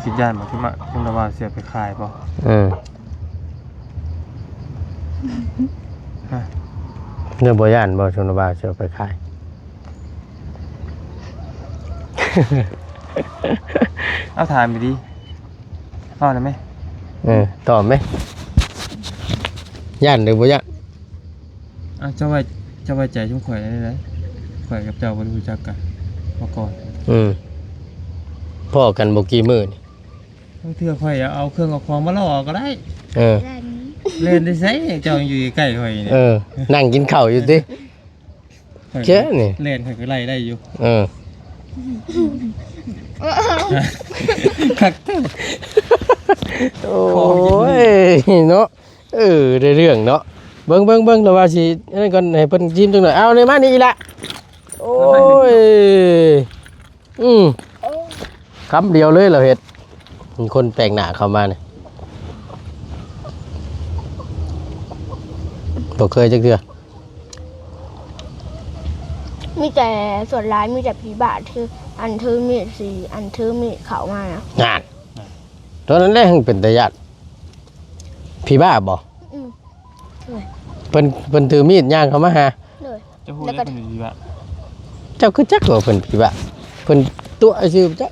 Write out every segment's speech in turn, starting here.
ຄິດຢ້ານບໍ່ ທີ່ມາ ຊຸມລະບ່າວຊິເອົາໄປຂາຍບໍ່? ເອີ ຮະ ເຈົ້າບໍ່ຢ້ານບໍ່ ຊຸມລະບ່າວຊິເອົາໄປຂາຍ? ເອົາ ຖາມດີໆ ເວົ້າໄດ້ໄໝ? ເອີ ຕອບໄໝ? ຢ້ານຫຼືບໍ່ຢ້ານ? ອ້າວ ເຈົ້າໄວ້ ເຈົ້າໄວ້ໃຈຊຸມຂ້ອຍໄດ້ໃດ? ຂ້ອຍກັບເຈົ້າບໍ່ໄດ້ຮູ້ຈັກກັນມາກ່ອນ. ອືມ ພໍ້ກັນບໍ່ກີ່ມື້ນີ້ ບາງເທື່ອຂ້ອຍເອົາເຄື່ອງເອົາຂອງມາລໍເອົາກໍໄດ້. ເອີ ແລ່ນໄດ້ໃສ? ເຈົ້າຢູ່ໃກ້ໆຂ້ອຍນີ້. ເອີ ນັ່ງກິນເຂົ້າຢູ່ຕິ? ຂ້ອຍ ແຄ່ນີ້ ແລ່ນຂ້ອຍກໍໄລ່ໄດ້ຢູ່. ເອີ ຄັກແທ້. ໂອ້ຍ ເນາະ. ເອີ ໄດ້ເລື່ອງເນາະ. ເບິ່ງ ເບິ່ງ ເບິ່ງ ລະວ່າຊິອັນນັ້ນກ່ອນ ໃຫ້ເພິ່ນຊີມຈັກໜ້ອຍ. ເອົາ ນີ້ມານີ້ອີກລະ. ໂອ້ຍ ອືມ ຄຳດຽວເລີຍລາວເຮັດ. ມີຄົນແປກໜ້າເຂົ້າມານີ້ ບໍ່ເຄີຍຈັກເທື່ອ. ມີແຕ່ ສ່ວນຫຼາຍມີແຕ່ຜີບ້າ ຖື ອັນຖືມີດ ສີ່ ອັນຖືມີດເຂົ້າມານະ. ນັ້ນ ໂຕນັ້ນແຫຼະ ເປັນຕາຢ້ານ. ຜີບ້າບໍ່? ອືມ ໂດຍ ເພິ່ນ ເພິ່ນຖືມີດຍ່າງເຂົ້າມາຫາ. ໂດຍ ເຈົ້າຮູ້ແລ້ວເພິ່ນເປັນຜີບ້າ? ເຈົ້າຄືຈັກວ່າເພິ່ນຜີບ້າ? ເພິ່ນຕົວະຊື່ຈັກ.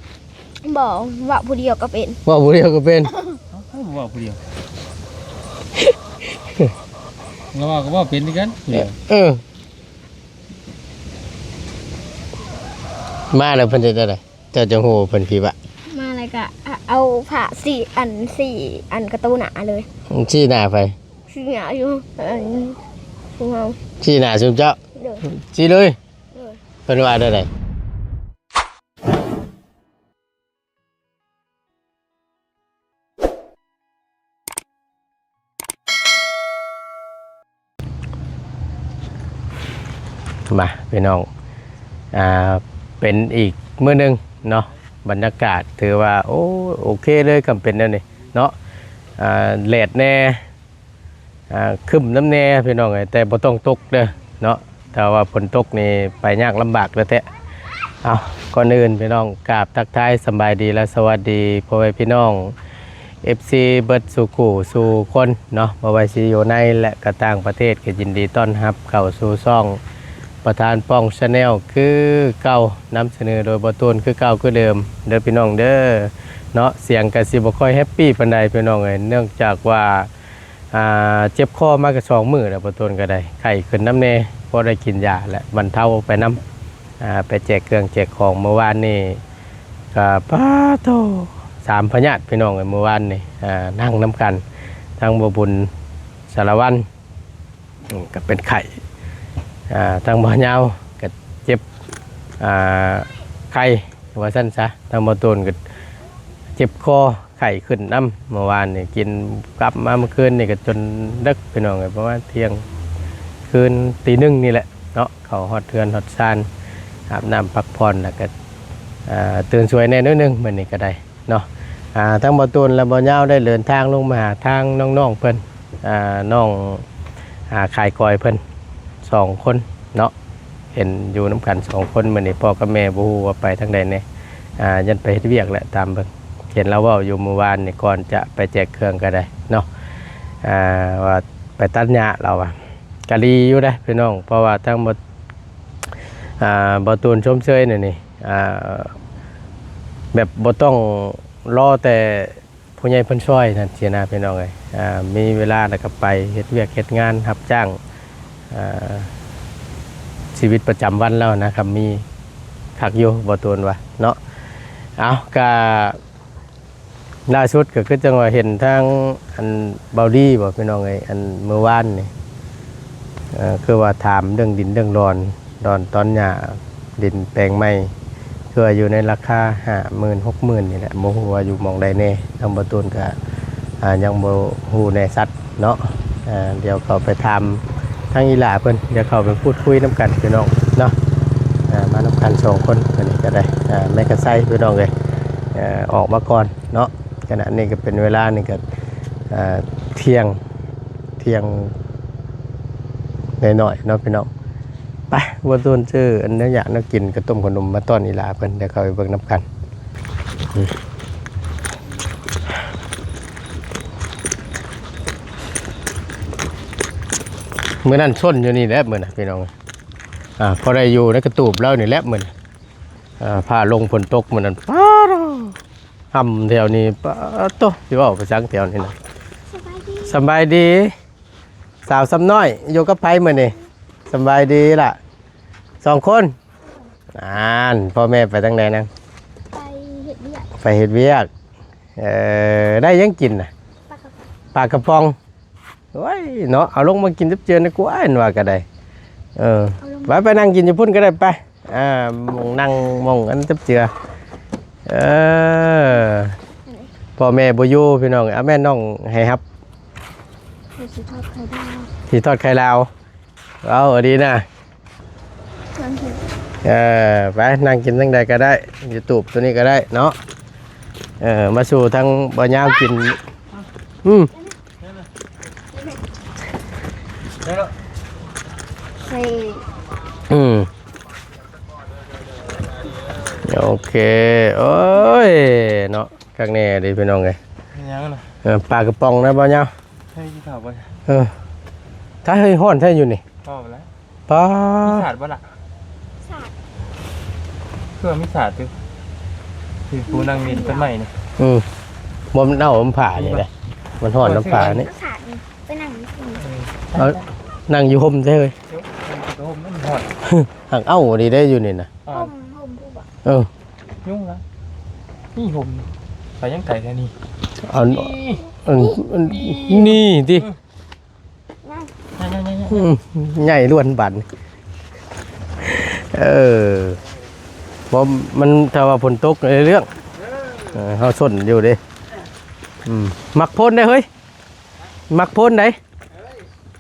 ບໍ່ ເວົ້າຜູ້ດຽວກໍເປັນ. ເວົ້າຜູ້ດຽວກໍເປັນ. ເອົ້າ ໃຜບໍ່ເວົ້າຜູ້ດຽວ? ລາວເວົ້າກໍເວົ້າເປັນຄືກັນຜູ້ດຽວ. ເອີ ມາແລ້ວເພິ່ນເຮັດແນວໃດ? ເຈົ້າຈະຮູ້ວ່າເພິ່ນຜີບ້າ? ມາແລ້ວກະ ອາ ເອົາຜ້າສີອັນ ສີອັນກະຕູໜ້າເລີຍ. ຊີ້ໜ້າໃຜ? ຊີ້ໜ້າຢູ່ ອັນ ຊຸມເຮົາ. ຊີ້ໜ້າຊຸມເຈົ້າ? ໂດຍ ຊີ້ເລີຍ. ໂດຍ ເພິ່ນວ່າແນວໃດ? ມາພີ່ນ້ອງ ອ່າ ເປັນອີກມື້ໜຶ່ງເນາະ ບັນຍາກາດຖືວ່າ ໂອ້ ໂອເຄເລີຍ ຄຳເປັນແນວນີ້ເນາະ. ອ່າ ແດດແດ່ ອ່າ ຄຶ້ມນຳແດ່ພີ່ນ້ອງເອີຍ ແຕ່ບໍ່ຕ້ອງຕົກເດີເນາະ. ຖ້າວ່າຝົນຕົກນີ້ໄປຍາກລຳບາກແທ້ໆ. ເອົາ ກ່ອນອື່ນພີ່ນ້ອງ ກາບທັກທາຍສະບາຍດີ ແລະ ສະຫວັດດີພໍ່ແມ່ພີ່ນ້ອງ ເອັຟຊີ ເບິດສູ່ຄູ່ສູ່ຄົນເນາະ ບໍ່ວ່າຊິຢູ່ໃນ ແລະ ກະຕ່າງປະເທດ ກໍຍິນດີຕ້ອນຮັບເຂົ້າສູ່ຊ່ອງປະທານປ່ອງ Channel ຄືເກົ່າ ນຳສະເໜີໂດຍບໍ່ຕູນ ຄືເກົ່າຄືເດີມເດີພີ່ນ້ອງເດີເນາະ. ສຽງກໍຊິບໍ່ຄ່ອຍແຮັບປີປານໃດພີ່ນ້ອງເອີຍ ເນື່ອງຈາກວ່າ ອ່າ ເຈັບຄໍມາກໍສອງມື້ແລ້ວ ບໍ່ຕູນກໍໄດ້ ໄຂ້ຂຶ້ນນຳແດ່ ພໍໄດ້ກິນຢາ ແລະ ບັນເທົາໄປນຳ. ອ່າ ໄປແຈກເຄື່ອງແຈກຂອງມື້ວານນີ້ ກໍປາໂທ້ ສາມພະຍາດພີ່ນ້ອງເອີຍ ມື້ວານນີ້. ອ່າ ນັ່ງນຳກັນ ທັງບໍ່ບຸນ ສາລະວັນ ອືມ ກໍເປັນໄຂ້ ອ່າ ທາງບໍ່ຍາວກໍເຈັບ ອ່າ ໄຂ້ວ່າຊັ້ນຊະ ທາງບໍ່ຕູນກໍເຈັບຄໍ ໄຂ້ຂຶ້ນນຳ. ເມື່ອວານນີ້ກິນ ກັບມາເມື່ອຄືນນີ້ກໍຈົນເດິກພີ່ນ້ອງເອີຍ ປະມານທ່ຽງຄືນ ຕີໜຶ່ງນີ້ແຫຼະເນາະ ເຂົ້າຮອດເຮືອນຮອດຊານ ອາບນ້ຳພັກຜ່ອນ ແລ້ວກໍ ອ່າ ຕື່ນສວຍແດ່ໜ້ອຍໜຶ່ງ ມື້ນີ້ກໍໄດ້ ເນາະ. ອ່າ ທັງບໍ່ຕູນ ແລະ ບໍ່ຍາວໄດ້ເດີນທາງລົງມາຫາທາງນ້ອງໆເພິ່ນ ອ່າ ນ້ອງ ອ່າ ຂາຍກອຍເພິ່ນສອງຄົນເນາະ ເຫັນຢູ່ນຳກັນສອງຄົນ. ມື້ນີ້ພໍ່ກັບແມ່ບໍ່ຮູ້ວ່າໄປທາງໃດແດ່ ອ່າ ຢ້ານໄປເຮັດວຽກແຫຼະ ຕາມເບິ່ງ ເຫັນລາວເວົ້າຢູ່ມື້ວານນີ້ ກ່ອນຈະໄປແຈກເຄື່ອງກໍໄດ້ເນາະ ອ່າ ວ່າໄປຕັດຫຍ້າ ລາວວ່າ ກະດີຢູ່ເດ້ພີ່ນ້ອງ ເພາະວ່າທາງບໍ່ ອ່າ ບໍ່ຕູນຊົມເຊີຍແນວນີ້ ອ່າ ແບບບໍ່ຕ້ອງລໍແຕ່ຜູ້ໃຫຍ່ເພິ່ນຊ່ອຍນັ້ນຊີ້ນະພີ່ນ້ອງເອີຍ. ອ່າ ມີເວລາແລ້ວກໍໄປເຮັດວຽກເຮັດງານຮັບຈ້າງ ອ່າ ຊີວິດປະຈຳວັນລາວນະ ຄັນມີຄັກຢູ່ ບໍ່ຕູນວ່າເນາະ. ເອົາ ກະ ລ່າສຸດກໍຄືຈັ່ງວ່າເຫັນທາງອັນເບົາດີບໍ່ພີ່ນ້ອງເອີຍ ອັນມື້ວານນີ້ ເອີ ຄືວ່າຖາມເລື່ອງດິນເລື່ອງດອນ ດອນຕອນຫຍ້າ ດິນແປງໃໝ່ ຄືວ່າຢູ່ໃນລາຄາຫ້າໝື່ນ ຫົກໝື່ນນີ້ແຫຼະ ບໍ່ຮູ້ວ່າຢູ່ໝ່ອງໃດແດ່. ທາງບໍ່ຕູນກໍ ອ່າ ຍັງບໍ່ຮູ້ແນ່ຊັດເນາະ. ອ່າ ດຽວເຂົ້າໄປຖາມທາງອີ່ຫຼ້າເພິ່ນ ດຽວເຂົ້າໄປພູດຄຸຍນຳກັນພີ່ນ້ອງເນາະ. ອ່າ ມານຳກັນສອງຄົນ ອັນນີ້ກໍໄດ້ ອ່າ ແມ່ກະໄຊພີ່ນ້ອງເອີຍ ເອີ ອອກມາກ່ອນເນາະ. ຂະນະນີ້ກໍເປັນເວລານີ້ກໍ ເອີ ທ່ຽງ ທ່ຽງໜ້ອຍໆເນາະພີ່ນ້ອງ. ໄປ ບໍ່ຕູນຊື້ອັນແນວຢາກແນວກິນ ກະຕົ້ມຂະໜົມມາຕ້ອນອີ່ຫຼ້າເພິ່ນ ດຽວເຂົ້າໄປເບິ່ງນຳກັນ. ອືມ ມື້ນັ້ນຊົນຢູ່ນີ້ແຫຼະ ມື້ນະພີ່ນ້ອງ. ອ່າ ພໍໄດ້ຢູ່ໃນກະຕູບລາວນີ້ແຫຼະມື້ນະ. ອ່າ ຟ້າລົງຝົນຕົກມື້ນັ້ນ ປາດ ຫ່ຳແຖວນີ້ ປາດໂຕ ຊິເວົ້າໄປສັງແຖວນີ້ນະ. ສະບາຍດີ ສະບາຍດີ ສາວຊຳນ້ອຍ ຢູ່ກັບໃຜມື້ນີ້? ສະບາຍດີລະ ສອງຄົນ. ອ່ານ ພໍ່ແມ່ໄປທາງໃດນາງ? ໄປເຮັດວຽກ ໄປເຮັດວຽກ. ເອີ ໄດ້ຫຍັງກິນນະ? ປາກະ ປາກະປ໋ອງ. ໂອ້ຍເນາະ ເອົາລົງມາກິນຈັບເຈືອນະກວ່າ ອັນວ່າກໍໄດ້. ເອີ ເອົາລົງ ໄປ ໄປນັ່ງກິນຢູ່ພຸ້ນກໍໄດ້ໄປ. ອ່າ ໝ່ອງນັ່ງ ໝ່ອງອັນຈັບເຈືອ. ເອີ ພໍ່ແມ່ບໍ່ຢູ່ພີ່ນ້ອງ. ອ່າ ແມ່ນ້ອງໃຫ້ຮັບ ຊິທອດໄຂ່ດາວ ຊິທອດໄຂ່ລາວ. ເອົາ ເອົາດີນະ. ເອີ ໄປນັ່ງກິນທາງໃດກໍໄດ້ ຢູທູບໂຕນີ້ກໍໄດ້ເນາະ. ເອີ ມາສູ່ທາງບ່າວຍາວກິນ. ອືມ ອືມ ໂອເຄ. ໂອ້ຍເນາະ ຄັກແນ່ເດ້ພີ່ນ້ອງເອີຍ. ຫຍັງນະ? ເອີ ປາກະປ໋ອງນະບ່າວຍາວ. ເຮີ້ຍ ກິນເຂົ້າບໍ່? ເອີ ຖ້າເຮີ້ຍ ຮ້ອນແທ້ຢູ່ນີ້. ເຂົ້າແລ້ວ ປາ ມີສາດບໍ່ລະ? ສາດ ຄືວ່າມີສາດຢູ່ ຄືຜູ້ນັ່ງຫຼິ້ນຕົ້ນໄມ້ນີ້. ອືມ ບໍ່ ມັນເອົານຳຜ້ານີ້ແຫຼະ ມັນຮ້ອນນຳຜ້ານີ້. ສາດນີ້ ໄປນັ່ງຢູ່ພຸ້ນ. ເອີ ເອົາ ນັ່ງຢູ່ຮົ່ມແທ້ເວີຍ. ເອີ ຮົ່ມມັນຮ້ອນ ຫາກເອົາດີໄດ້ຢູ່ນີ້ນະ. ອ່າ ຮົ່ມ ຮົ່ມຜູ້ບໍ່? ເອີ ຍຸງລະ ນີ້ຮົ່ມ ໄປຍັງໄກແທ້ນີ້. ອັນ ອັນ ອັນນີ້ຕິ. ອືມ ໃຫຍ່ລ້ວນບັດ. ເອີ ບໍ່ ມັນ ຖ້າວ່າຝົນຕົກໃນເລື່ອງ ເອີ ເຮົາຊົນຢູ່ເດ້. ອືມ ມັກໂພນໄດ໋ເຮີ້ຍ ມັກໂພນໄດ໋.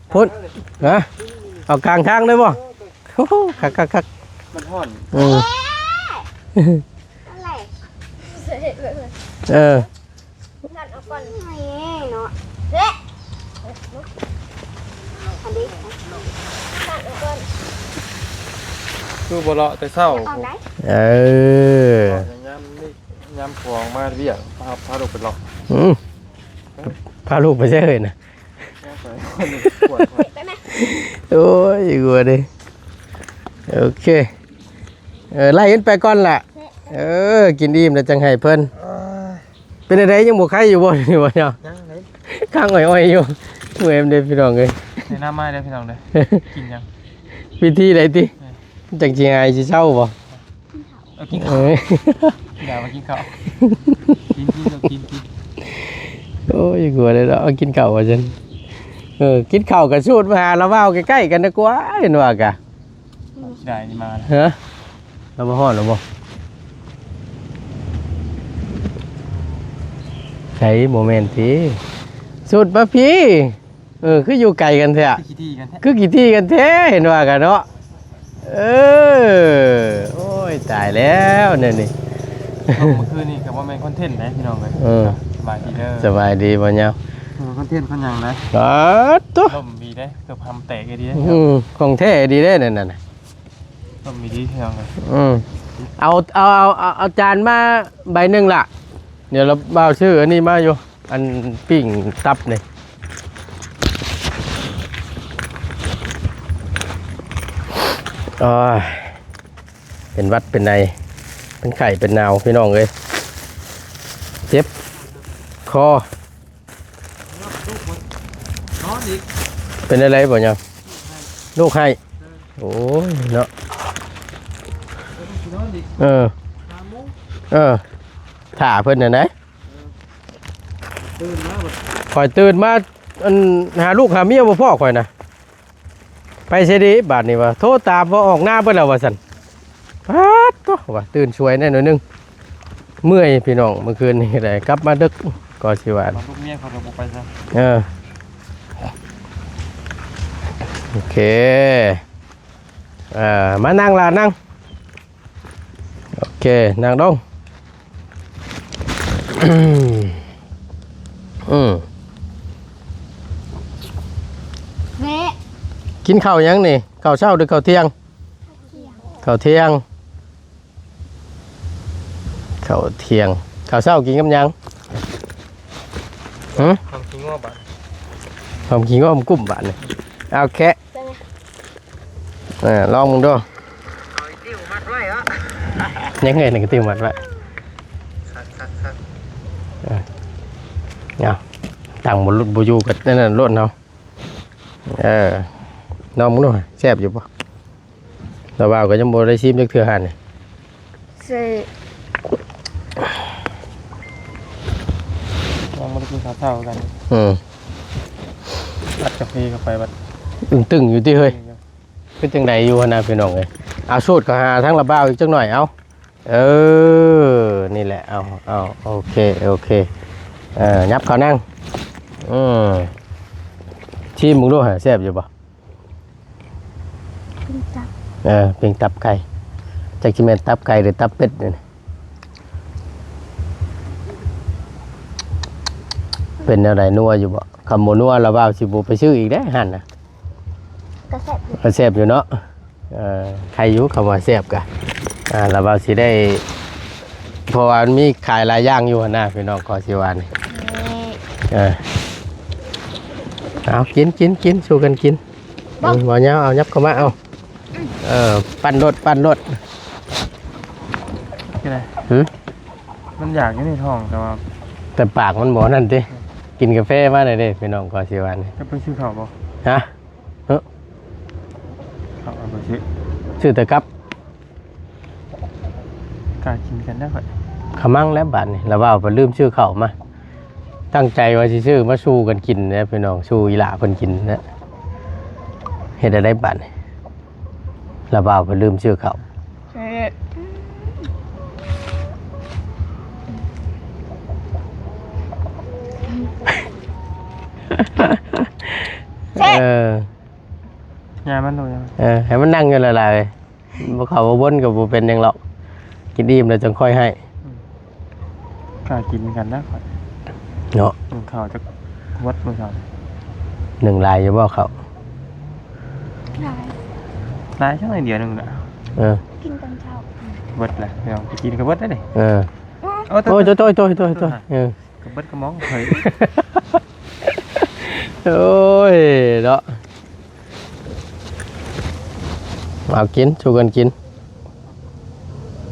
ໂພນ ຮະ ເອົາກາງທາງໄດ້ບໍ່? ໂອ້ໂຫ ຄັກໆໆ ມັນຮ້ອນ. ເອີ ເອີ ຕັດເອົາກ່ອນເນາະ ເລະ ອັນນີ້ຕັດເອົາກ່ອນ. ຄືບໍ່ເລາະແຕ່ເຊົ້າ. ເອີ ຍາມນີ້ ຍາມຂອງມາວຽກ ພາ ພາລູກໄປເລາະ. ອືມ ພາລູກໄປໃສເອີຍນະ? ໄປໄໝ ໂອ້ຍ ກົວເດ້. ໂອເຄ ເອີ ໄລ່ເພິ່ນໄປກ່ອນລະ. ເອີ ກິນອີ່ມແລ້ວຈັ່ງໃຫ້ເພິ່ນ. ເປັນຈັ່ງໃດ ຍັງບໍ່ໄຄຢູ່ບໍ່ນີ້ບໍ່ເນາະ? ຍັງເລີຍ ຄ້າງອ້ອຍໆຢູ່. ເມື່ອຍເດ້ພີ່ນ້ອງເອີຍ. ແນະນຳມາເດີພີ່ນ້ອງເດີ ກິນຫຍັງ? ວິທີໃດຕິ? ເອີ ຈັ່ງຊິຫາຍຊິເຊົາບໍ່? ເອີ ກິນເຂົ້າ ເອີ ຢ່າມາກິນເຂົ້າ ກິນ ກິນ ກິນ ກິນ. ໂອ້ຍ ກົວເດ້ເນາະ ກິນເຂົ້າວ່າຊັ້ນ. ເອີ ກິນເຂົ້າກໍສູດມາຫາລາວເວົ້າໃກ້ໆກັນດີກວ່າ ເຫັນວ່າກະ. ໄດ້ນີ້ມາ ຮະ ລາວມາຮອດແລ້ວບໍ່? ໃສ ບໍ່ແມ່ນຕິ ສູດມາພີ້. ເອີ ຄືຢູ່ໄກກັນແທ້ ຄືຂີ້ຖີ່ກັນແທ້ ຄືຂີ້ຖີ່ກັນແທ້ ເຫັນວ່າກັນເນາະ. ເອີ ໂອ້ຍ ຕາຍແລ້ວແນວນີ້. ເມື່ອຄືນນີ້ກໍບໍ່ແມ່ນຄອນເທັນເດ້ພີ່ນ້ອງເອີຍ. ເອີ ສະບາຍດີເດີ ສະບາຍດີບໍ່ຍາວ. ເອີ ຄອນເທັນຄອນຫຍັງນະ. ປາດໂທ້ ລົມດີເດ້ ເກືອບຫຳແຕກອີ່ຫຼີເດ້. ອືມ ຂອງແທ້ດີເດ້ນັ້ນນະ. ຕ້ອງມີດີເທື່ອງ. ອືມ ເອົາ ເອົາ ເອົາ ເອົາ ເອົາຈານມາໃບໜຶ່ງລະ. ດຽວລະ ບ່າວຊື້ອັນນີ້ມາຢູ່ ອັນປີ້ງຕັບນີ້. ໂອ້ຍ ເປັນຫວັດເປັນໄອ ເປັນໄຂ້ເປັນໜາວ ພີ່ນ້ອງເອີຍ ເຈັບຄໍ. ນອນອີກ ເປັນໄດ້ໄດບໍ່ຍາມ ລູກໄຫ້. ເອີ ໂອ້ຍເນາະ ເອີ ນອນອີກ ເອີ ຫ້າໂມງ ເອີ ຖ້າເພິ່ນຫັ້ນໃດ. ເອີ ຕື່ນມາບັດ ຂ້ອຍຕື່ນມາ ອັນ ຫາລູກຫາເມຍບໍ່ພໍ້ຂ້ອຍນະ. ໄປໃສດີບາດນີ້ວ່າ ໂທຕາມວ່າອອກນາເບິດແລ້ວວ່າຊັ້ນ. ປາດໂທ້ ວ່າຕື່ນສວຍແດ່ໜ້ອຍໜຶ່ງ. ເມື່ອຍພີ່ນ້ອງ ເມື່ອຄືນນີ້ກໍໄດ້ກັບມາດຶກກໍຊິວ່າ ລູກເມຍເຂົາກໍບໍ່ໄປຊະ. ເອີ ໂອເຄ ອ່າ ມານັ່ງລະ ນັ່ງ. ໂອເຄ ນັ່ງລົງ. ອືມ ແມ່ ກິນເຂົ້າຫຍັງນີ້? ເຂົ້າເຊົ້າຫຼືເຂົ້າທ່ຽງ? ເຂົ້າທ່ຽງ ເຂົ້າທ່ຽງ. ເຂົ້າເຊົ້າກິນກັບຫຍັງ? ຫຶ? ຫອມຂີ້ງໍ້ບາດ ຫອມຂີ້ງໍ້ ກຸ້ມບາດນີ້. ເອົາແຄະ. ເອີ ລອງເບິ່ງດູ. ເອົາຕິ້ວມັດໄວ້ເນາະ. ຍັງໄງນີ້ ຕິ້ວມັດໄວ້. ຄັກໆໆ. ເອີ ເອົາ ຕັ້ງບໍ່ຫຼຸດບໍ່ຢູ່ກໍນັ້ນໂລດເຮົາ. ເອີ ລອງເບິ່ງດູ ແຊບຢູ່ບໍ່? ລາວບ່າວກໍຍັງບໍ່ໄດ້ຊີມຈັກເທື່ອຫັ້ນ. ແຊບ. ຍັງບໍ່ໄດ້ກິນເຂົ້າເຊົ້າກັນ. ອືມ ອັດກາເຟເຂົ້າໄປບັດ ຕຶງໆຢູ່ຕິເຮີ້ຍ. ເປັນຈັ່ງໃດຢູ່ຫັ້ນນະພີ່ນ້ອງເອີຍ? ເອົາ ສູດເຂົ້າຫາທາງລາວບ່າວອີກຈັກໜ້ອຍ ເອົາ. ເອີ ນີ້ແຫຼະ ເອົາ ເອົາ ໂອເຄ ໂອເຄ. ເອີ ຫຍັບເຂົ້ານັ່ງ. ອືມ ຊີມເບິ່ງດູຫາ ແຊບຢູ່ບໍ່? ປີ້ງຕັບ ເອີ ປີ້ງຕັບໄກ່. ຈັກຊິແມ່ນຕັບໄກ່ ຫຼື ຕັບເປັດນີ້. ເປັນແນວໃດ ນົວຢູ່ບໍ່? ຄັນບໍ່ນົວ ລາວບ່າວຊິບໍ່ໄປຊື້ອີກເດ້ ຫັ້ນນະ. ກໍແຊບຢູ່ ກໍແຊບຢູ່ເນາະ. ເອີ ໄຄຢູ່ ຄຳວ່າແຊບກະ ອ່າ ລາວເວົ້າຊິໄດ້ ເພາະວ່າມັນມີຂາຍຫຼາຍຢ່າງຢູ່ຫັ້ນນະ ພີ່ນ້ອງ ກໍຊິວ່ານີ້. ເອີ ເອົາ ກິນ ກິນ ກິນ ສູ່ກັນກິນ. ບໍ່ ອືມ ບໍ່ຍາວ ເອົາ ຫຍັບເຂົ້າມາ ເອົາ. ເອີ ປັ່ນໂລດ ປັ່ນໂລດ. ກິນໄດ້ ຫື? ມັນຢາກຢູ່ໃນທ້ອງ ແຕ່ວ່າ ແຕ່ປາກມັນບໍ່ນັ້ນຕິ. ກິນກາແຟມາແດ່ເດ້ ພີ່ນ້ອງ ກໍຊິວ່ານີ້. ຈະໄປຊື້ເຂົ້າບໍ່? ຮະ? ເອີ ເຂົ້າເອົາໄປຊື້ ຊື້ແຕ່ກັບ ກ້າກິນກັນໄດ້ຂ້ອຍ ຂະມັງແລ້ວບາດນີ້. ລາວເວົ້າໄປລືມຊື້ເຂົ້າມາ ຕັ້ງໃຈວ່າຊິຊື້ມາສູ່ກັນກິນແຫຼະ ພີ່ນ້ອງ ສູ່ອີ່ຫຼ້າເພິ່ນກິນນະ. ເຮັດແນວໃດບາດນີ້? ລາວບ່າວເພິ່ນລືມຊື້ເຂົ້າ. ເອີ ຢ່າມັນໂລດ ຢ່າມັນ ເອີ ໃຫ້ມັນນັ່ງຢູ່ຫຼາຍໆ ບໍ່ເຂົ້າບໍ່ບົນກໍບໍ່ເປັນຫຍັງຫຼອກ ກິນອີ່ມແລ້ວຈັ່ງຄ່ອຍໃຫ້. ອືມ ກ້າກິນຄືກັນນະຂ້ອຍເນາະ. ໜຶ່ງເຂົ້າຈັກວັດມື້ເຊົ້າ ໜຶ່ງຫຼາຍຢູ່ບໍ່ເຂົ້າ? ຫຼາຍ ຫຼາຍຈັ່ງໜ້ອຍດຽວໜຶ່ງນະ. ເອີ ກິນຕອນເຊົ້າ ເບິດລະ ໄປກິນກໍເບິດໄດ໋ນີ້. ເອີ ໂອ້ຍ ໂອ້ຍ ໂອ້ຍ ເອີ ກໍເບິດກະມອງຂ້ອຍ. ໂອ້ຍເນາະ ເອົາກິນ ສູ່ກັນກິນ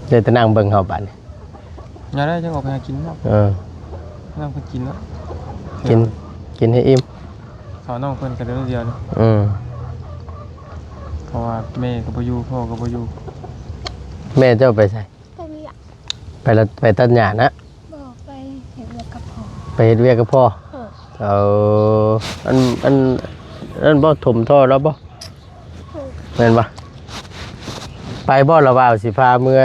ໄດ້ແຕ່ນັ່ງເບິ່ງເຮົາບາດນີ້. ຢ່າໄດ້ ຈັ່ງອອກໄປຫາກິນເນາະ. ເອີ ນັ່ງເພິ່ນກິນເນາະ ກິນ ກິນໃຫ້ອີ່ມ. ເຂົານ້ອງເພິ່ນກໍເດີດຽວ. ອືມ ເພາະວ່າແມ່ກໍບໍ່ຢູ່ ພໍ່ກໍບໍ່ຢູ່. ແມ່ເຈົ້າໄປໃສ? ໄປວຽກ ໄປລະ ໄປຕັດຫຍ້ານະ? ບໍ່ ໄປເຮັດວຽກກັບພໍ່. ໄປເຮັດວຽກກັບພໍ່? ເອີ ເອີ ອັນ ອັນ ອັນນັ້ນບໍ່ ຖົມທໍ່ລາວບໍ່? ເອີ ແມ່ນບໍ່? ໄປບໍ່ລະ ວ່າຊິພາເມືອ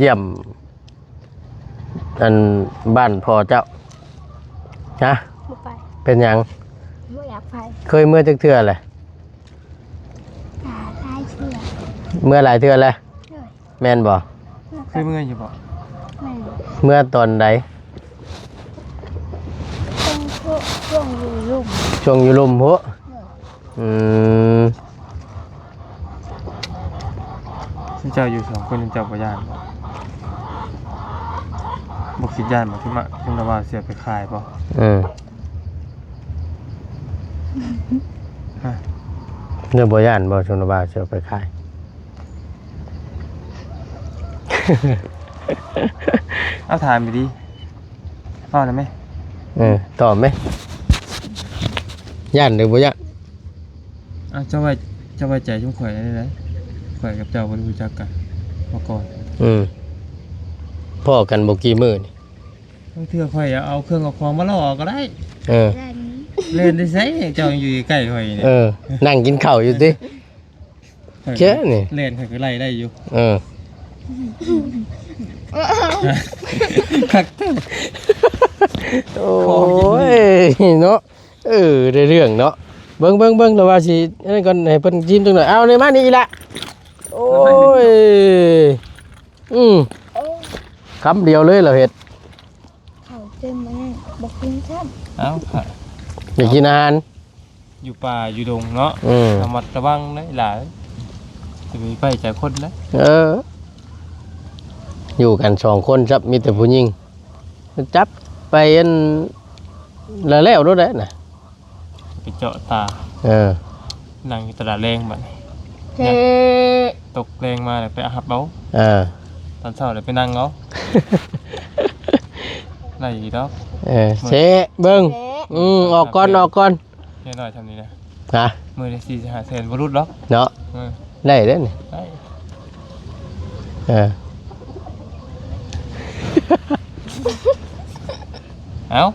ຢ້ຽມ ອັນ ບ້ານພໍ່ເຈົ້າ? ຮະ? ບໍ່ໄປ. ເປັນຫຍັງ? ບໍ່ຢາກໄປ. ເຄີຍເມືອຈັກເທື່ອແລ້ວ? ຫຼາຍເທື່ອ. ເມືອຫຼາຍເທື່ອແລ້ວ? ໂດຍ. ແມ່ນບໍ່? ເຄີຍເມືອຢູ່ບໍ່? ແມ່ນ. ເມືອຕອນໃດ? ຊ່ວງ ຊ່ວງຢູ່ລຸ່ມ. ຊ່ວງຢູ່ລຸ່ມພຸ້ນ? ໂດຍ. ອືມ ເຈົ້າຢູ່ສອງຄົນ ເຈົ້າບໍ່ຢ້ານບໍ່? ບໍ່ຄິດຢ້ານບໍ່? ຄິດມາ ຄິດວ່າຊິເອົາໄປຂາຍບໍ່? ເອີ ຮະ? ເຈົ້າບໍ່ຢ້ານບໍ່? ສົມມຸດວ່າຊິເອົາໄປຂາຍ ເອົາ ຖາມດີໆ ເວົ້າໄດ້ໄໝ? ເອີ ຕອບໄໝ? ຢ້ານຫຼືບໍ່ຢ້ານ? ເອົາ ເຈົ້າໄວ້ ເຈົ້າໄວ້ໃຈຊຸມຂ້ອຍໄດ້ໃດ? ຂ້ອຍກັບເຈົ້າບໍ່ໄດ້ຮູ້ຈັກກັນມາກ່ອນ. ອືມ ພໍ້ກັນບໍ່ກີ່ມື້ນີ້ ບາງເທື່ອຂ້ອຍເອົາເຄື່ອງເອົາຂອງມາຫຼໍ່ເອົາກໍໄດ້. ເອີ ແລ່ນໄດ້ໃສ? ເຈົ້າຢູ່ໃກ້ຂ້ອຍນີ້. ເອີ ນັ່ງກິນເຂົ້າຢູ່ຕິ? ແຄ່ນີ້ ແລ່ນຂ້ອຍກໍໄລ່ໄດ້ຢູ່. ເອີ ຄັກແທ້. ໂອ້ຍເນາະ. ເອີ ໄດ້ເລື່ອງເນາະ. ເບິ່ງ ເບິ່ງ ເບິ່ງ ລະວ່າຊິອັນນັ້ນກ່ອນ ໃຫ້ເພິ່ນຊີມຈັກໜ້ອຍ. ເອົານີ້ ມານີ້ອີ່ຫຼ້າ. ໂອ້ຍ ອືມ ຄຳດຽວເລີຍລາວເຮັດ. ເຂົ້າເຕັມອັນນັ້ນ ບໍ່ກິນຊ້ຳ. ເອົ້າ ຢາກກິນອາຫານ ຢູ່ປ່າຢູ່ດົງເນາະ. ອືມ ລະມັດລະວັງເດີຫຼ້າ ຈະມີໄພຈາກຄົນນະ. ເອີ ຢູ່ກັນສອງຄົນ ຈັບມີແຕ່ຜູ້ຍິງ ຈັບໄປອັນລະແລ້ວໂລດໄດ໋ນະ. ໄປເຈາະຕາ. ເອີ ນັ່ງຢູ່ຕະຫຼາດແລງບັດນີ້. ເທ ຕົກແລງມາແລ້ວໄປຮັບເອົາ. ເອີ ຕອນເຊົ້າແລ້ວໄປນັ່ງເອົາ. ໄດ້ຢູ່ດອກ. ເອີ ເຊະເບິ່ງ. ເຊະ ອືມ ອອກກ່ອນ ອອກກ່ອນ. ເມຍນ້ອຍຊ່ຳນີ້ນະ ຮະ ມື້ລະສີ່ຫ້າແສນບໍ່ຫຼຸດດອກເນາະ. ເອີ ໄດ້ເດ້ນີ້ ໄດ້. ເອີ ເອົ້າ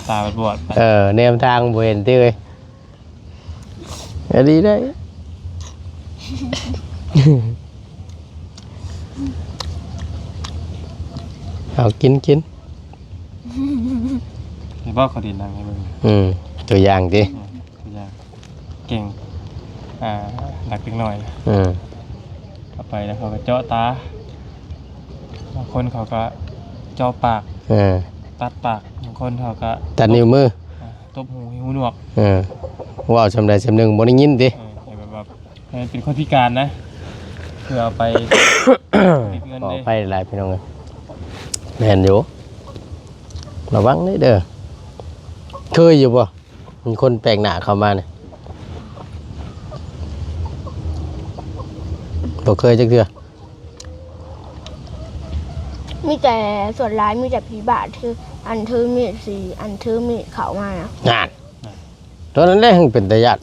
ຕາບອດ. ເອີ ແນມທາງບໍ່ເຫັນຕິເວີຍ. ເອີ ດີໄດ້ ເອົາ ກິນ ກິນ. ໃຫ້ບອກເຂົາດີນັ່ງໃຫ້ເບິ່ງ. ອືມ ຕົວຢ່າງຕິ. ອືມ ຕົວຢ່າງ ເກັ່ງ ອ່າ ດັກເດັກນ້ອຍ. ອືມ ເຂົ້າໄປແລ້ວເຂົາກໍເຈາະຕາ. ບາງຄົນເຂົາກໍເຈາະປາກ. ເອີ ຕັດປາກ. ບາງຄົນເຂົາກໍຕັດນິ້ວມື. ອ່າ ຕົບຫູໃຫ້ຫູໜວກ. ເອີ ເວົ້າຊ່ຳໃດຊ່ຳໜຶ່ງບໍ່ໄດ້ຍິນຕິ. ເອີ ໃຫ້ແບບວ່າ ໃຫ້ເປັນຄົນພິການນະ ເພື່ອເອົາໄປ ເຮັດເງິນເດ້. ຂໍອະໄພຫຼາຍພີ່ນ້ອງເອີຍ. ແມ່ນຢູ່ ລະວັງເດີ ເຄີຍຢູ່ບໍ່? ມີຄົນແປກໜ້າເຂົ້າມານີ້ ບໍ່ເຄີຍຈັກເທື່ອ. ມີແຕ່ ສ່ວນຫຼາຍມີແຕ່ຜີບ້າ ຖື ອັນຖືມີດ ຊິອັນຖືມີດເຂົ້າມານະ. ນັ້ນ ໂຕນັ້ນແຫຼະແຮ່ງເປັນຕາຢ້ານ.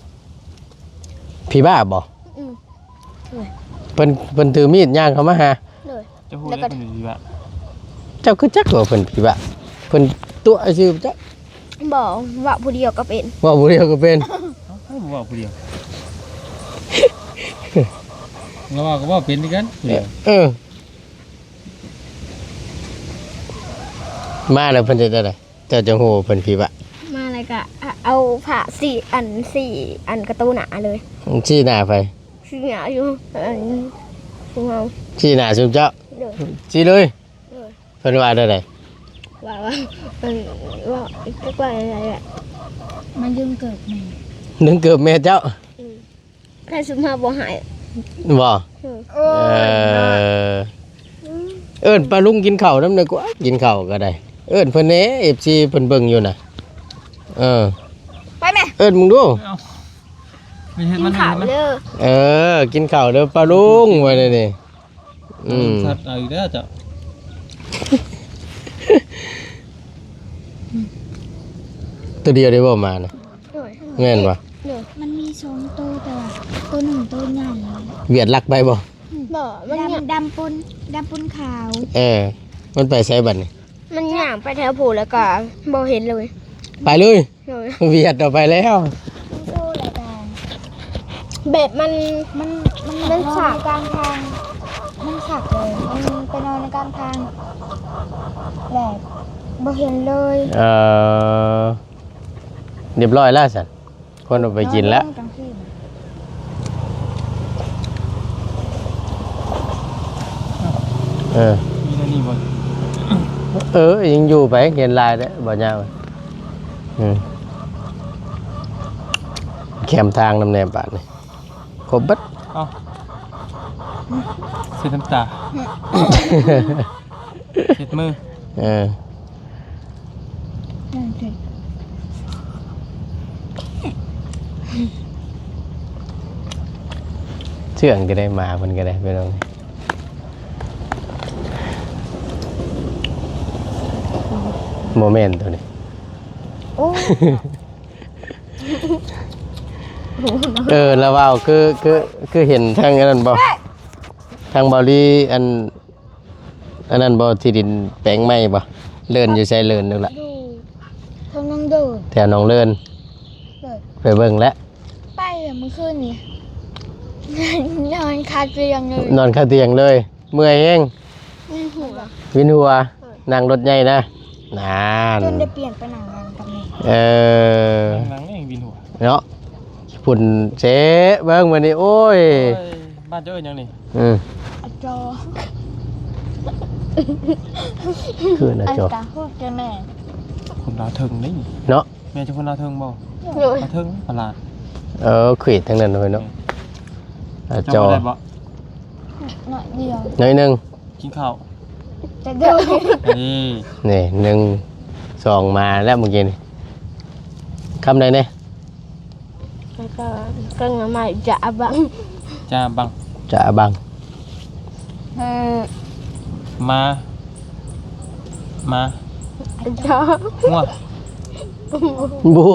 ຜີບ້າບໍ່? ອືມ ເພິ່ນ ເພິ່ນຖືມີດຍ່າງເຂົ້າມາຫາ. ໂດຍ. ເຈົ້າຮູ້ໄດ້ເພິ່ນເປັນຜີບ້າ? ເຈົ້າຄືຈັກວ່າເພິ່ນຜີບ້າ? ເພິ່ນຕົວະຊື່ຈັກ. ບໍ່ ເວົ້າຜູ້ດຽວກໍເປັນ. ເວົ້າຜູ້ດຽວກໍເປັນ. ເອົ້າ ໃຜບໍ່ເວົ້າຜູ້ດຽວ? ລາວເວົ້າກໍເວົ້າເປັນຄືກັນຜູ້ດຽວ. ເອີ ມາແລ້ວເພິ່ນເຮັດແນວໃດ? ເຈົ້າຈັ່ງຮູ້ວ່າເພິ່ນຜີບ້າ? ມາແລ້ວກະເອົາຜ້າສີອັນ ສີອັນກະຕູໜ້າເລີຍ. ຊີ້ໜ້າໃຜ? ຊີ້ໜ້າຢູ່ອັນ ຊຸມເຮົາ. ຊີ້ໜ້າຊຸມເຈົ້າ? ໂດຍ. ຊີ້ເລີຍ? ໂດຍ. ເພິ່ນວ່າແນວໃດ? ວ່າ ວ່າ ເພິ່ນວ່າ ຈັກວ່າແນວໃດແຫຼະ ມາດຶງເກີບແມ່ ດຶງເກີບແມ່ເຈົ້າ? ອືມ. ໃຜຊຸມເຮົາບໍ່ໃຫ້ບໍ່? ເອີ ເອີ ເອີ້ນປ້າລຸງກິນເຂົ້ານຳແດ່ກວ່າ ກິນເຂົ້າກໍໄດ້. ເອີ້ນເພິ່ນແດ່ ເອັຟຊີ ເພິ່ນເບິ່ງຢູ່ນະ. ເອີ ໄປແມ່ ເອີ້ນເບິ່ງດູ. ເອົາ ໄປເຮັດມັນ ກິນເຂົ້າເດີ. ເອີ ກິນເຂົ້າເດີປ້າລຸງ ວ່າແນວນີ້. ອືມ ສັດເອົາອີກແລ້ວເຈົ້າ. ໂຕດຽວໄດ້ບໍ່ໝານະ? ໂດຍ. ແມ່ນບໍ່? ໂດຍ. ມັນມີສອງໂຕ ແຕ່ວ່າໂຕໜຶ່ງໂຕໃຫຍ່. ຫວຽດລັກໄປບໍ່? ບໍ່ ມັນດຳ ດຳປົນ ດຳປົນຂາວ. ເອີ ມັນໄປໃສບັດນີ້? ມັນຍ່າງໄປແຖວພູ້ ແລ້ວກໍບໍ່ເຫັນເລີຍ. ໄປເລີຍ? ໂດຍ. ຫວຽດອອກໄປແລ້ວ. ໂຕແລ້ວກໍ ແບບມັນ ມັນ ມັນ ມັນສັກ ນອນໃນກາງທາງ ມັນສັກເລີຍ ມັນໄປນອນໃນກາງທາງ ແລ້ວບໍ່ເຫັນເລີຍ. ເອີ ຮຽບຮ້ອຍແລ້ວຊັ້ນ. ຄົນເອົາໄປກິນແລ້ວ. ເອີ ມີແນວນີ້ບໍ່? ເອີ ຍັງຢູ່ໄປ ເຫັນຫຼາຍແລ້ວ ບໍ່ຍາວ. ອືມ ແຄມທາງນຳແດ່ບາດນີ້ ຄົບເບິດ. ເອົ້າ ເຊັດນ້ຳຕາ ເຊັດມື. ເອີ ເຊື່ອງກໍໄດ້ ໝາເພິ່ນກໍໄດ້ ໄປລອງ. ບໍ່ແມ່ນໂຕນີ້. ໂອ້ ເອີ ລະເວົ້າຄື ຄື ຄືເຫັນທາງອັນນັ້ນບໍ່? ທາງເບົາລີ ອັນ ອັນນັ້ນບໍ່ ທີ່ດິນແປງໃໝ່ບໍ່? ເລີນຢູ່ໃສ ເລີນນັ້ນລະ ຢູ່ທາງໜອງເດີ ແຖວໜອງເລີນ. ໂດຍ. ໄປເບິ່ງແລ້ວ ໄປມື້ຄືນນີ້ ນອນຄາຕຽງເລີຍ ນອນຄາຕຽງເລີຍ. ເມື່ອຍແຮງ ວິນຫົວ ວິນຫົວ. ເອີ ນັ່ງລົດໃຫຍ່ນະ ນັ້ນ ຈົນໄດ້ປ່ຽນໄປນັ່ງນຳກັບແມ່. ເອີ ນັ່ງເອງວິນຫົວເນາະ. ຝຸ່ນເຊະເບິ່ງມື້ນີ້ ໂອ້ຍ. ໂອ້ຍ ບ້ານເຈົ້າເອີ້ນຫຍັງນີ້? ອືມ ອາຈໍ ຄືນອາຈໍ ອັນກະຮູ້ແກ່ແມ່ ຄົນລາວເທິງນີ້ເນາະ. ແມ່ເຈົ້າຄົນລາວເທິງບໍ່? ໂດຍ. ລາວເທິງຕະຫຼາດ. ເອີ ເຂດທາງນັ້ນເວີຍເນາະ. ອາຈໍ ເຈົ້າເວົ້າໄດ້ບໍ່? ໜ້ອຍດຽວ ໜ້ອຍໜຶ່ງ. ກິນເຂົ້າ ເດີ ນີ້ ນີ້ ໜຶ່ງ ສອງ ມາແລ້ວມື້ກີ້ນີ້. ຄຳໃດແດ່? ແລ້ວກໍແກງໜໍ່ໄມ້ຈະອະບັງ. ຈາບັງ ຈາບັງ ເອີ ມາ ມາ ຈາ ງົວ ບູ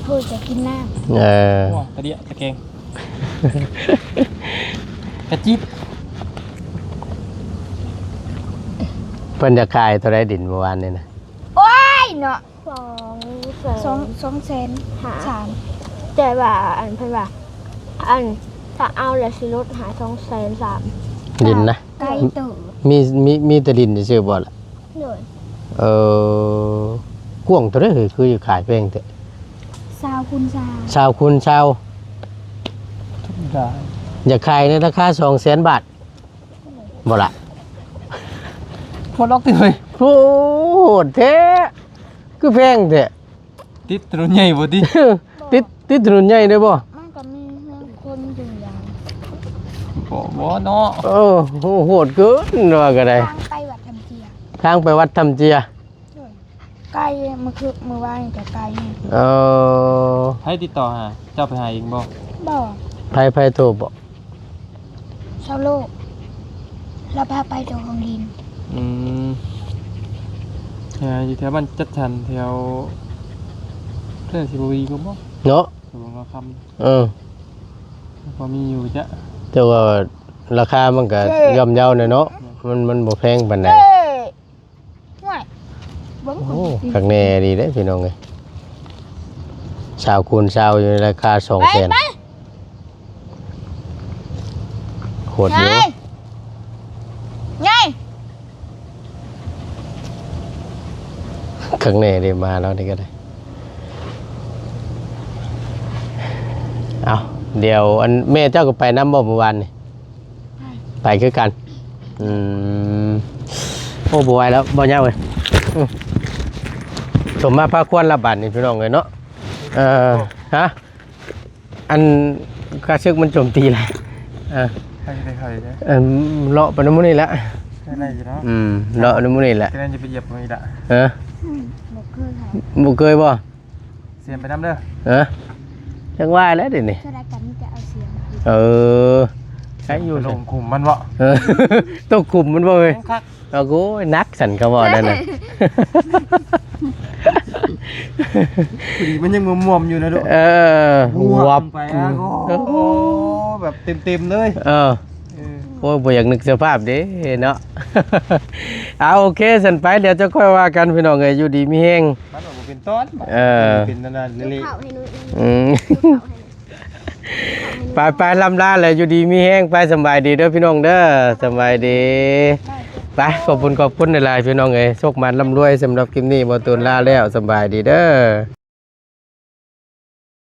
ຜູ້ຈະກິນນ້ຳ ເອີ ງົວ ກະເດຍ ຕະແກງ ກະຈິບ ເພິ່ນຈະຂາຍເທົ່າໃດດິນເມື່ອວານນີ້ນະ? ໂອ້ຍເນາະ ສອງແສນ ສອງ ສອງແສນຫ້າ ສາມ ແຕ່ວ່າອັນເພິ່ນວ່າ ອັນ ຖ້າເອົາແລ້ວຊິຫຼຸດໃຫ້ສອງແສນສາມ ດິນນະ ໄກເຕີບ ມີ ມີ ມີແຕ່ດິນຊື່ໆບໍ່ລະ? ໂດຍ ເອີ ກວ້າງເທົ່າໃດເຮີຍ ຄືຂາຍແພງແທ້? ຊາວຄູນຊາວ ຊາວຄູນຊາວ ຢາກຂາຍໃນລາຄາສອງແສນບາດ ບໍ່ລະ? ບໍ່ລັອກຕິເຮີຍ ໂອ້ ໂຫດແທ້ ຄືແພງແທ້ ຕິດຖະໜົນໃຫຍ່ບໍ່ຕິ? ຕິດ ຕິດຖະໜົນໃຫຍ່ເດ້ບໍ່? ມັນກໍມີເຮືອນຄົນຢູ່ຢ່າງ ບໍ່ ບໍ່ເນາະ ເອີ ໂຫ ໂຫດເກີນວ່າກໍໄດ້ ທາງໄປວັດທຳເຈຍ ທາງໄປວັດທຳເຈຍ ໂດຍ ໄກ ມື້ຄື ມື້ວານນີ້ກໍໄກແຮງ ເອີ ໃຜຕິດຕໍ່ຫາ? ເຈົ້າໄປຫາເອງບໍ່? ບໍ່ ໃຜ ໃຜໂທບອກ? ຊາວໂລກ ລາວພາໄປຕົວຂອງດິນ ອືມ ຫາຢູ່ແຖວບ້ານຈັດສັນ ແຖວ ແຖວສິບໍ່ດີກວ່າບໍ່? ເນາະ ຫຼວງລາວຄຳ ເອີ ພໍມີຢູ່ຈະ ແຕ່ວ່າລາຄາມັນກໍ ເອີ ຍ່ອມເຍົາແດ່ເນາະ ເອີ ມັນ ມັນບໍ່ແພງປານໃດ ເອີ ຫ້ວຍ ເບິ່ງ ໂອ້ ຄັກແນ່ດີເດ້ພີ່ນ້ອງເອີຍ ຊາວຄູນຊາວ ຢູ່ໃນລາຄາສອງແສນ ໄປ ໄປ ໂຫດຢູ່ ຍາຍ ຍາຍ ຄັກແນ່ເດ້ ມາແລ້ວນີ້ກໍໄດ້ ເອົ້າ ດຽວ ອັນ ແມ່ເຈົ້າກໍໄປນຳບໍ່ມື້ວານນີ້? ໄປ ໄປຄືກັນ ອືມ ໂອ້ ບໍ່ໄຫວແລ້ວ ບໍ່ຍາກເວີຍ ອືມ ສົມມາພາຄວນລະບາດນີ້ ພີ່ນ້ອງເອີຍເນາະ ເອີ ຮະ ອັນຂ້າສຶກມັນໂຈມຕີແຫຼະ ເອີ ໃຜໄດ້ເຂົ້າອີກເດີ ເອີ ເລາະໄປນຳໝູ່ນີ້ແຫຼະ ໄດ້ຢູ່ເນາະ ອືມ ເລາະນຳໝູ່ນີ້ແຫຼະ ຈະນັ້ນຢ່າໄປຢຽບເຂົາອີກລະ ເອີ ອືມ ບໍ່ເຄີຍ ບໍ່ເຄີຍບໍ່? ສຽມໄປນຳເດີ ເອີ ຈັ່ງວ່າແຫຼະດຽວນີ້ ເທົ່າໃດກໍມີແຕ່ເອົາສຽມ ເອີ ໃຊ້ຢູ່ ລົງຂຸມມັນເບາະ ເອີ ຕົກຂຸມມັນບໍ່ເອີຍ ແຮງຄັກ ໂອ້ໂຫ ໜັກຊັ້ນ ເຂົາເວົ້ານັ້ນນະ ພໍດີມັນຍັງມ່ວມໆຢູ່ນະລູກ ເອີ ຫວບ ຫວບລົງໄປ ໂອ້ໂຫ ແບບເຕັມໆເລີຍ ເອີ ເອີ ໂອ້ຍ ບໍ່ຢາກນຶກສະພາບເດ້ເນາະ ເອົາ ໂອເຄ ຊັ້ນໄປ ດຽວຈະຄ່ອຍວ່າກັນ ພີ່ນ້ອງເອີຍ ຢູ່ດີມີແຮງ ມັນບໍ່ເປັນຕອນ ເອີ ເປັນອັນນັ້ນເລະ ເຂົ້າໃຫ້ໜູ ອືມ ເຂົ້າໃຫ້ ໄປໆ ລ່ຳລາແຫຼະ ຢູ່ດີມີແຮງ ໄປ ສຳບາຍດີເດີພີ່ນ້ອງເດີ ສຳບາຍດີ ໄປ ຂອບຄຸນ ຂອບຄຸນຫຼາຍໆ ພີ່ນ້ອງເອີຍ ໂຊກໝານລ່ຳລວຍ ສຳລັບຄລິບນີ້ ບໍ່ຕູນລາແລ້ວ ສຳບາຍດີເດີ.